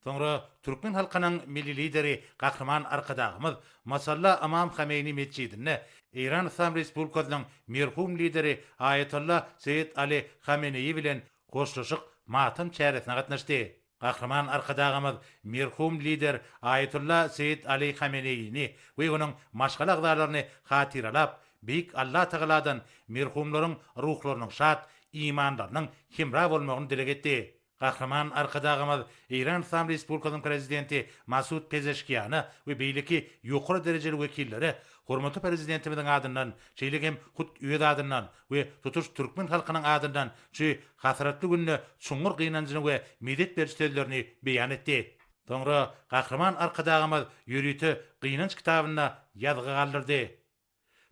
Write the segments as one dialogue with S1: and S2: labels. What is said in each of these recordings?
S1: Soňra türkmen halkynyň Milli Lideri Gahryman Arkadagymyz Masalla Ymam Hameýni metjidinde Eýran Yslam Respublikasynyň merhum Lideri Aýatolla Seýed Ali Hameneýi bilen hoşlaşyk matam çäresine gatnaşdy. Gahryman Arkadagymyz merhum Lider Aýatolla Seýed Ali Hameneýini we onuň maşgala agzalaryny hatyralap, Beýik Allatagaladan merhumlaryň ruhlarynyň şat, imanlarynyň hemra bolmagyny dileg etdi. Gahryman Arkadagymyz Eýran Yslam Respublikasynyň Prezidenti Masud Pezeşkiana we beýleki ýokary derejeli wekillere hormatly Prezidentimiziň adyndan, şeýle hem hut öz adyndan we tutuş türkmen halkynyň adyndan şu hasratly günde çuňňur gynanjyny we medet beriji sözlerini beýan etdi. Soňra Gahryman Arkadagymyz ýörite gynanç kitabynda ýazgy galdyrdy.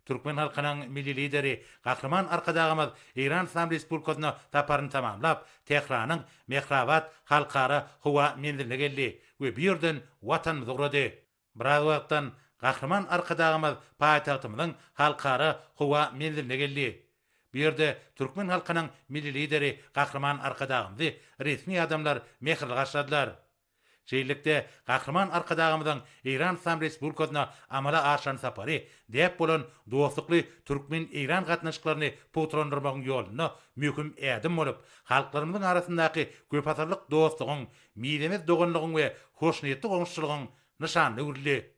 S1: Türkmen halkynyň Milli Lideri Gahryman Arkadagymyz Eýran Yslam Respublikasyna saparyny tamamlap, Tähranyň Mehrabad Halkara howa menziline geldi we bu ýerden Watanymyza ugrady. Biraz wagtdan Gahryman Arkadagymyz paýtagtymyzyň Halkara howa menziline geldi. Bu ýerde türkmen halkynyň Milli Lideri Gahryman Arkadagymyzy resmi adamlar mähirli garşyladylar. Şeýlelikde, Gahryman Arkadagymyzyň Eýran Yslam Respublikasyna amala aşyran sapary däp bolan dostlukly türkmen-eýran gatnaşyklaryny pugtalandyrmagyň ýolunda möhüm ädim bolup, halklarymyzyň arasyndaky köpasyrlyk dostlugyň, mizemez doganlygyň we hoşniýetli goňşuçylygyň nyşanyna öwrüldi.